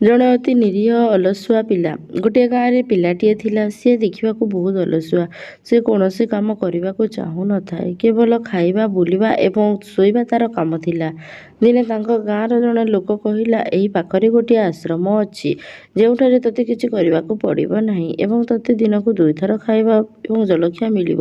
ଜଣେ ଅତି ନିରୀହ ଅଳସୁଆ ପିଲା। ଗୋଟିଏ ଗାଁରେ ପିଲାଟିଏ ଥିଲା। ସିଏ ଦେଖିବାକୁ ବହୁତ ଅଳସୁଆ। ସେ କୌଣସି କାମ କରିବାକୁ ଚାହୁଁନଥାଏ। କେବଳ ଖାଇବା, ବୁଲିବା ଏବଂ ଶୋଇବା ତା'ର କାମ ଥିଲା। ଦିନେ ତାଙ୍କ ଗାଁର ଜଣେ ଲୋକ କହିଲା, ଏହି ପାଖରେ ଗୋଟିଏ ଆଶ୍ରମ ଅଛି, ଯେଉଁଠାରେ ତୋତେ କିଛି କରିବାକୁ ପଡ଼ିବ ନାହିଁ ଏବଂ ତୋତେ ଦିନକୁ ଦୁଇଥର ଖାଇବା ଏବଂ ଜଳଖିଆ ମିଳିବ।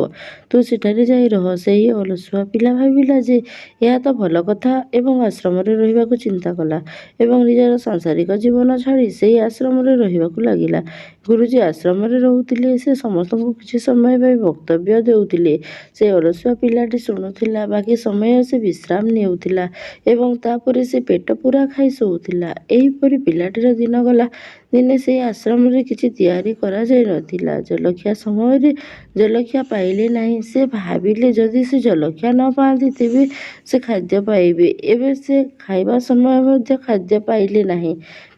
ତୁ ସେଠାରେ ଯାଇ ରହ। ସେହି ଅଳସୁଆ ପିଲା ଭାବିଲା ଯେ ଏହା ତ ଭଲ କଥା ଏବଂ ଆଶ୍ରମରେ ରହିବାକୁ ଚିନ୍ତା କଲା ଏବଂ ନିଜର ସାଂସାରିକ ଜୀବନ ଛାଡ଼ି ସେହି ଆଶ୍ରମରେ ରହିବାକୁ ଲାଗିଲା। ଗୁରୁଜୀ ଆଶ୍ରମରେ ରହୁଥିଲେ। ସେ ସମସ୍ତଙ୍କୁ କିଛି ସମୟ ପାଇଁ ବକ୍ତବ୍ୟ ଦେଉଥିଲେ। ସେ ଅଳସୁଆ ପିଲାଟି ଶୁଣୁଥିଲା, ବାକି ସମୟ ସେ ବିଶ୍ରାମ ନେଉଥିଲା ଏବଂ ତା'ପରେ ସେ ପେଟ ପୂରା ଖାଇ ଶୋଉଥିଲା। ଏହିପରି ପିଲାଟିର ଦିନ ଗଲା। ଦିନେ ସେହି ଆଶ୍ରମରେ କିଛି ତିଆରି କରାଯାଇନଥିଲା। ଜଳଖିଆ ସମୟରେ ଜଳଖିଆ ପାଇଲେ ନାହିଁ। ସେ ଭାବିଲେ ଯଦି ସେ ଜଳଖିଆ ନ ପାଆନ୍ତି ତେବେ ସେ ଖାଦ୍ୟ ପାଇବେ। ଏବେ ସେ ଖାଇବା ସମୟ ମଧ୍ୟ ଖାଦ୍ୟ ପାଇଲେ ନାହିଁ।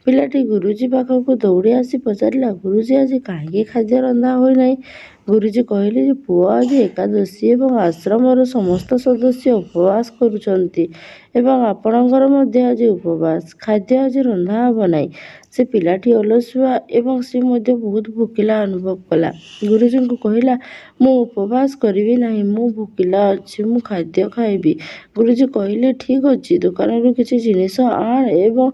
ପିଲାଟି ଗୁରୁଜୀ ପାଖକୁ ଦୌଡ଼ି ଆସି ପଚାରିଲା, ଗୁରୁଜୀ, ଆଜି କାହିଁକି ଖାଦ୍ୟ ରନ୍ଧା ହୋଇନାହିଁ? ଗୁରୁଜୀ କହିଲେ ଯେ ପୁଅ, ଆଜି ଏକାଦଶୀ ଏବଂ ଆଶ୍ରମର ସମସ୍ତ ସଦସ୍ୟ ଉପବାସ କରୁଛନ୍ତି ଏବଂ ଆପଣଙ୍କର ମଧ୍ୟ ଆଜି ଉପବାସ। ଖାଦ୍ୟ ଆଜି ରନ୍ଧା ହେବ ନାହିଁ। ସେ ପିଲାଟି ଅଳସୁଆ ଏବଂ ସେ ମଧ୍ୟ ବହୁତ ଭୋକିଲା ଅନୁଭବ କଲା। ଗୁରୁଜୀଙ୍କୁ କହିଲା, ମୁଁ ଉପବାସ କରିବି ନାହିଁ, ମୁଁ ଭୋକିଲା ଅଛି, ମୁଁ ଖାଦ୍ୟ ଖାଇବି। ଗୁରୁଜୀ କହିଲେ, ଠିକ୍ ଅଛି, ଦୋକାନରୁ କିଛି ଜିନିଷ ଆଣ ଏବଂ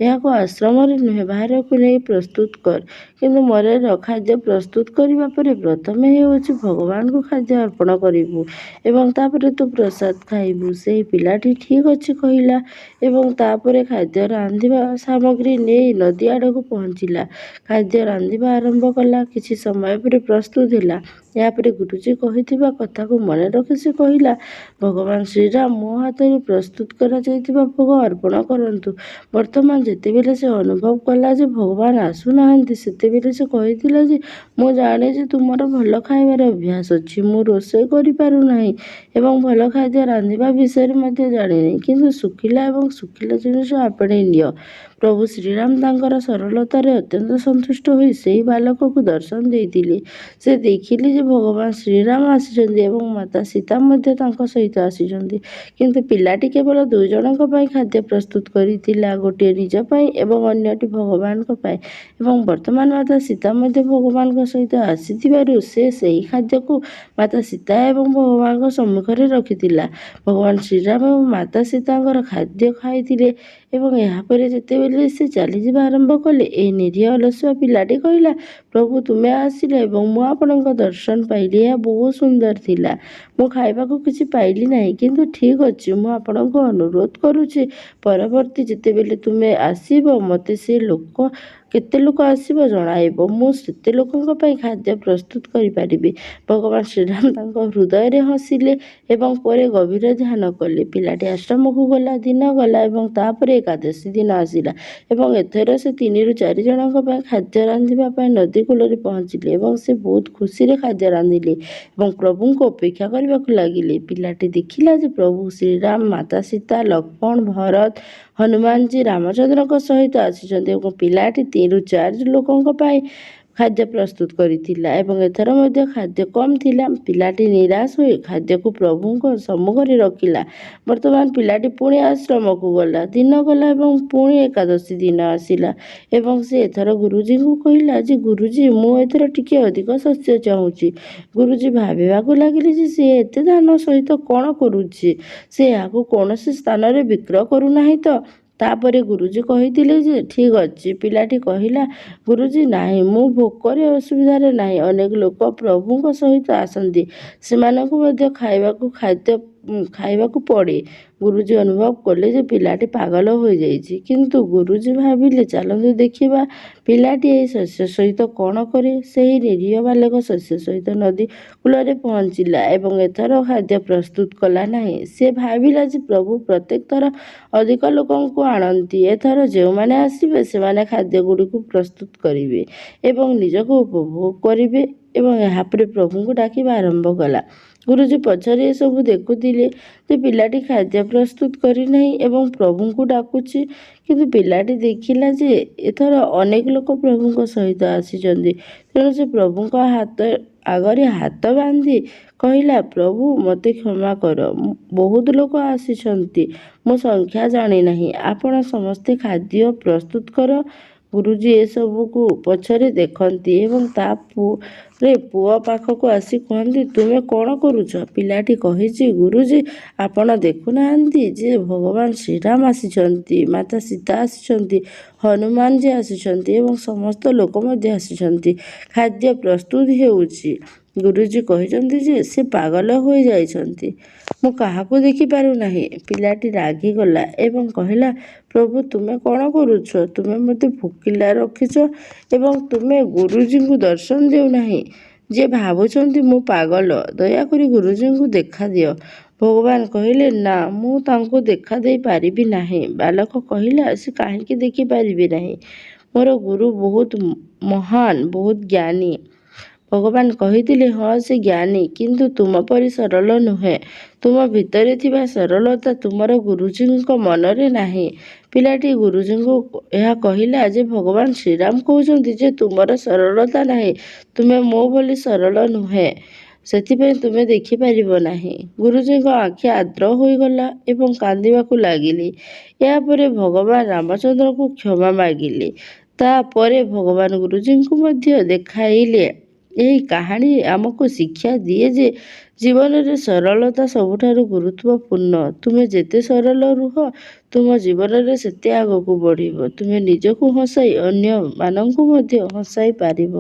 ଏହାକୁ ଆଶ୍ରମରେ ନୁହେଁ, ବାହାରକୁ ନେଇ ପ୍ରସ୍ତୁତ କର। କିନ୍ତୁ ମନେ ରଖ, ଖାଦ୍ୟ ପ୍ରସ୍ତୁତ କରିବା ପରେ ପ୍ରଥମେ ହେଉଛି ଭଗବାନଙ୍କୁ ଖାଦ୍ୟ ଅର୍ପଣ କରିବୁ ଏବଂ ତା'ପରେ ତୁ ପ୍ରସାଦ ଖାଇବୁ। ସେହି ପିଲାଟି ଠିକ୍ ଅଛି କହିଲା ଏବଂ ତା'ପରେ ଖାଦ୍ୟ ରାନ୍ଧିବା ସାମଗ୍ରୀ ନେଇ ନଦୀ ଆଡ଼କୁ ପହଞ୍ଚିଲା। ଖାଦ୍ୟ ରାନ୍ଧିବା ଆରମ୍ଭ କଲା। କିଛି ସମୟ ପରେ ପ୍ରସ୍ତୁତ ହେଲା। ଏହାପରେ ଗୁରୁଜୀ କହିଥିବା କଥାକୁ ମନେ ରଖି ସେ କହିଲା, ଭଗବାନ ଶ୍ରୀରାମ ମୋ ହାତରେ ପ୍ରସ୍ତୁତ କରାଯାଇଥିବା ଭୋଗ ଅର୍ପଣ କରନ୍ତୁ। ବର୍ତ୍ତମାନ ଯେତେବେଳେ ସେ ଅନୁଭବ କଲା ଯେ ଭଗବାନ ଆସୁନାହାନ୍ତି, ସେତେବେଳେ ସେ କହିଥିଲା ଯେ ମୁଁ ଜାଣେ ଯେ ତୁମର ଭଲ ଖାଇବାର ଅଭ୍ୟାସ ଅଛି। ମୁଁ ରୋଷେଇ କରିପାରୁନାହିଁ ଏବଂ ଭଲ ଖାଦ୍ୟ ରାନ୍ଧିବା ବିଷୟରେ ମଧ୍ୟ ଜାଣିନି, କିନ୍ତୁ ଶୁଖିଲା ଏବଂ ଶୁଖିଲା ଜିନିଷ ଆପଣେଇ ନିଅ। ପ୍ରଭୁ ଶ୍ରୀରାମ ତାଙ୍କର ସରଳତାରେ ଅତ୍ୟନ୍ତ ସନ୍ତୁଷ୍ଟ ହୋଇ ସେହି ବାଳକକୁ ଦର୍ଶନ ଦେଇଥିଲେ। ସେ ଦେଖିଲେ ଯେ ଭଗବାନ ଶ୍ରୀରାମ ଆସିଛନ୍ତି ଏବଂ ମାତା ସୀତା ମଧ୍ୟ ତାଙ୍କ ସହିତ ଆସିଛନ୍ତି। କିନ୍ତୁ ପିଲାଟି କେବଳ ଦୁଇ ଜଣଙ୍କ ପାଇଁ ଖାଦ୍ୟ ପ୍ରସ୍ତୁତ କରିଥିଲା, ଗୋଟିଏ ନିଜ ପାଇଁ ଏବଂ ଅନ୍ୟଟି ଭଗବାନଙ୍କ ପାଇଁ। ଏବଂ ବର୍ତ୍ତମାନ ମାତା ସୀତା ମଧ୍ୟ ଭଗବାନଙ୍କ ସହିତ ଆସିଥିବାରୁ ସେ ସେହି ଖାଦ୍ୟକୁ ମାତା ସୀତା ଏବଂ ଭଗବାନଙ୍କ ସମ୍ମୁଖରେ ରଖିଥିଲା। ଭଗବାନ ଶ୍ରୀରାମ ଏବଂ ମାତା ସୀତାଙ୍କର ଖାଦ୍ୟ ଖାଇଥିଲେ ଏବଂ ଏହାପରେ ଯେତେବେଳେ ସେ ଚାଲିଯିବା ଆରମ୍ଭ କଲେ, ଏହି ନିରୀହ ଅଳସୁଆ ପିଲାଟି କହିଲା, ପ୍ରଭୁ, ତୁମେ ଆସିଲ ଏବଂ ମୁଁ ଆପଣଙ୍କ ଦର୍ଶନ ପାଇଲି। ଏହା ବହୁତ ସୁନ୍ଦର ଥିଲା। ମୁଁ ଖାଇବାକୁ କିଛି ପାଇଲି ନାହିଁ, କିନ୍ତୁ ଠିକ୍ ଅଛି, ମୁଁ ଆପଣଙ୍କୁ ଅନୁରୋଧ କରୁଛି, ପରବର୍ତ୍ତୀ ଯେତେବେଳେ ତୁମେ ଆସିବ ମୋତେ ସେ ଲୋକ କେତେ ଲୋକ ଆସିବ ଜଣାଇବ। ମୁଁ ସେତେ ଲୋକଙ୍କ ପାଇଁ ଖାଦ୍ୟ ପ୍ରସ୍ତୁତ କରିପାରିବି। ଭଗବାନ ଶ୍ରୀରାମ ତାଙ୍କ ହୃଦୟରେ ହସିଲେ ଏବଂ ପରେ ଗଭୀର ଧ୍ୟାନ କଲେ। ପିଲାଟି ଆଶ୍ରମକୁ ଗଲା। ଦିନ ଗଲା ଏବଂ ତା'ପରେ ଏକାଦଶୀ ଦିନ ଆସିଲା ଏବଂ ଏଥର ସେ ତିନିରୁ ଚାରି ଜଣଙ୍କ ପାଇଁ ଖାଦ୍ୟ ରାନ୍ଧିବା ପାଇଁ ନଦୀ କୂଳରେ ପହଞ୍ଚିଲେ ଏବଂ ସେ ବହୁତ ଖୁସିରେ ଖାଦ୍ୟ ରାନ୍ଧିଲେ ଏବଂ ପ୍ରଭୁଙ୍କୁ ଅପେକ୍ଷା କରିବାକୁ ଲାଗିଲେ। ପିଲାଟି ଦେଖିଲା ଯେ ପ୍ରଭୁ ଶ୍ରୀରାମ, ମାତା ସୀତା, ଲକ୍ଷ୍ମଣ, ଭରତ, ହନୁମାନଜୀ ରାମଚନ୍ଦ୍ରଙ୍କ ସହିତ ଆସିଛନ୍ତି ଏବଂ ପିଲାଟି ତିନିରୁ ଚାରି ଲୋକଙ୍କ ପାଇଁ ଖାଦ୍ୟ ପ୍ରସ୍ତୁତ କରିଥିଲା ଏବଂ ଏଥର ମଧ୍ୟ ଖାଦ୍ୟ କମ୍ ଥିଲା। ପିଲାଟି ନିରାଶ ହୋଇ ଖାଦ୍ୟକୁ ପ୍ରଭୁଙ୍କ ସମ୍ମୁଖରେ ରଖିଲା। ବର୍ତ୍ତମାନ ପିଲାଟି ପୁଣି ଆଶ୍ରମକୁ ଗଲା। ଦିନ ଗଲା ଏବଂ ପୁଣି ଏକାଦଶୀ ଦିନ ଆସିଲା ଏବଂ ସେ ଏଥର ଗୁରୁଜୀଙ୍କୁ କହିଲା ଯେ ଗୁରୁଜୀ, ମୁଁ ଏଥର ଟିକିଏ ଅଧିକ ଶସ୍ୟ ଚାହୁଁଛି। ଗୁରୁଜୀ ଭାବିବାକୁ ଲାଗିଲେ ଯେ ସେ ଏତେ ଧାନ ସହିତ କ'ଣ କରୁଛି? ସେ ଏହାକୁ କୌଣସି ସ୍ଥାନରେ ବିକ୍ରୟ କରୁନାହିଁ ତ? ତା'ପରେ ଗୁରୁଜୀ କହିଥିଲେ ଯେ ଠିକ୍ ଅଛି। ପିଲାଟି କହିଲା, ଗୁରୁଜୀ, ନାହିଁ, ମୁଁ ଭୋକରେ ଅସୁବିଧାରେ ନାହିଁ। ଅନେକ ଲୋକ ପ୍ରଭୁଙ୍କ ସହିତ ଆସନ୍ତି, ସେମାନଙ୍କୁ ମଧ୍ୟ ଖାଇବାକୁ ଖାଦ୍ୟ ଖାଇବାକୁ ପଡ଼େ। ଗୁରୁଜୀ ଅନୁଭବ କଲେ ଯେ ପିଲାଟି ପାଗଳ ହୋଇଯାଇଛି। କିନ୍ତୁ ଗୁରୁଜୀ ଭାବିଲେ, ଚାଲନ୍ତୁ ଦେଖିବା ପିଲାଟି ଏହି ଶସ୍ୟ ସହିତ କ'ଣ କରେ। ସେହି ନିରୀହ ବାଳକ ଶସ୍ୟ ସହିତ ନଦୀ କୂଳରେ ପହଞ୍ଚିଲା ଏବଂ ଏଥର ଖାଦ୍ୟ ପ୍ରସ୍ତୁତ କଲା ନାହିଁ। ସେ ଭାବିଲା ଯେ ପ୍ରଭୁ ପ୍ରତ୍ୟେକ ଥର ଅଧିକ ଲୋକଙ୍କୁ ଆଣନ୍ତି। ଏଥର ଯେଉଁମାନେ ଆସିବେ ସେମାନେ ଖାଦ୍ୟଗୁଡ଼ିକୁ ପ୍ରସ୍ତୁତ କରିବେ ଏବଂ ନିଜକୁ ଉପଭୋଗ କରିବେ ଏବଂ ଏହାପରେ ପ୍ରଭୁଙ୍କୁ ଡାକିବା ଆରମ୍ଭ କଲା। ଗୁରୁଜୀ ପଛରେ ଏସବୁ ଦେଖୁଥିଲେ ଯେ ପିଲାଟି ଖାଦ୍ୟ ପ୍ରସ୍ତୁତ କରିନାହିଁ ଏବଂ ପ୍ରଭୁଙ୍କୁ ଡାକୁଛି। କିନ୍ତୁ ପିଲାଟି ଦେଖିଲା ଯେ ଏଥର ଅନେକ ଲୋକ ପ୍ରଭୁଙ୍କ ସହିତ ଆସିଛନ୍ତି। ତେଣୁ ସେ ପ୍ରଭୁଙ୍କ ହାତ ଆଗରେ ହାତ ବାନ୍ଧି କହିଲା, ପ୍ରଭୁ, ମୋତେ କ୍ଷମା କର, ବହୁତ ଲୋକ ଆସିଛନ୍ତି, ମୁଁ ସଂଖ୍ୟା ଜାଣିନାହିଁ। ଆପଣ ସମସ୍ତେ ଖାଦ୍ୟ ପ୍ରସ୍ତୁତ କର। ଗୁରୁଜୀ ଏସବୁକୁ ପଛରେ ଦେଖନ୍ତି ଏବଂ ତା'ପରେ ପୁଅ ପାଖକୁ ଆସି କୁହନ୍ତି, ତୁମେ କ'ଣ କରୁଛ? ପିଲାଟି କହିଛି, ଗୁରୁଜୀ, ଆପଣ ଦେଖୁନାହାନ୍ତି ଯେ ଭଗବାନ ଶ୍ରୀରାମ ଆସିଛନ୍ତି, ମାତା ସୀତା ଆସିଛନ୍ତି, ହନୁମାନଜୀ ଆସିଛନ୍ତି ଏବଂ ସମସ୍ତ ଲୋକ ମଧ୍ୟ ଆସିଛନ୍ତି। ଖାଦ୍ୟ ପ୍ରସ୍ତୁତ ହେଉଛି। ଗୁରୁଜୀ କହିଛନ୍ତି ଯେ ସେ ପାଗଳ ହୋଇଯାଇଛନ୍ତି। ମୁଁ କାହାକୁ ଦେଖିପାରୁନାହିଁ। ପିଲାଟି ରାଗିଗଲା ଏବଂ କହିଲା, ପ୍ରଭୁ, ତୁମେ କ'ଣ କରୁଛ? ତୁମେ ମୋତେ ଭୋକିଲା ରଖିଛ ଏବଂ ତୁମେ ଗୁରୁଜୀଙ୍କୁ ଦର୍ଶନ ଦେଉନାହିଁ ଯେ ଭାବୁଛନ୍ତି ମୁଁ ପାଗଳ। ଦୟାକରି ଗୁରୁଜୀଙ୍କୁ ଦେଖାଦିଅ। ଭଗବାନ କହିଲେ, ନା, ମୁଁ ତାଙ୍କୁ ଦେଖା ଦେଇପାରିବି ନାହିଁ। ବାଳକ କହିଲା, ସେ କାହିଁକି ଦେଖିପାରିବେ ନାହିଁ? ମୋର ଗୁରୁ ବହୁତ ମହାନ, ବହୁତ ଜ୍ଞାନୀ। ଭଗବାନ କହିଥିଲେ, ହଁ, ସେ ଜ୍ଞାନୀ, କିନ୍ତୁ ତୁମ ପରି ସରଳ ନୁହେଁ। ତୁମ ଭିତରେ ଥିବା ସରଳତା ତୁମର ଗୁରୁଜୀଙ୍କ ମନରେ ନାହିଁ। ପିଲାଟି ଗୁରୁଜୀଙ୍କୁ ଏହା କହିଲା ଯେ ଭଗବାନ ଶ୍ରୀରାମ କହୁଛନ୍ତି ଯେ ତୁମର ସରଳତା ନାହିଁ, ତୁମେ ମୋ ଭଳି ସରଳ ନୁହେଁ, ସେଥିପାଇଁ ତୁମେ ଦେଖିପାରିବ ନାହିଁ। ଗୁରୁଜୀଙ୍କ ଆଖି ଆର୍ଦ୍ର ହୋଇଗଲା ଏବଂ କାନ୍ଦିବାକୁ ଲାଗିଲେ। ଏହାପରେ ଭଗବାନ ରାମଚନ୍ଦ୍ରଙ୍କୁ କ୍ଷମା ମାଗିଲେ। ତା'ପରେ ଭଗବାନ ଗୁରୁଜୀଙ୍କୁ ମଧ୍ୟ ଦେଖାଇଲେ। ଏହି କାହାଣୀ ଆମକୁ ଶିକ୍ଷା ଦିଏ ଯେ ଜୀବନରେ ସରଳତା ସବୁଠାରୁ ଗୁରୁତ୍ୱପୂର୍ଣ୍ଣ। ତୁମେ ଯେତେ ସରଳ ରୁହ, ତୁମ ଜୀବନରେ ସେତେ ଆଗକୁ ବଢ଼ିବ। ତୁମେ ନିଜକୁ ହସାଇ ଅନ୍ୟମାନଙ୍କୁ ମଧ୍ୟ ହସାଇ ପାରିବ।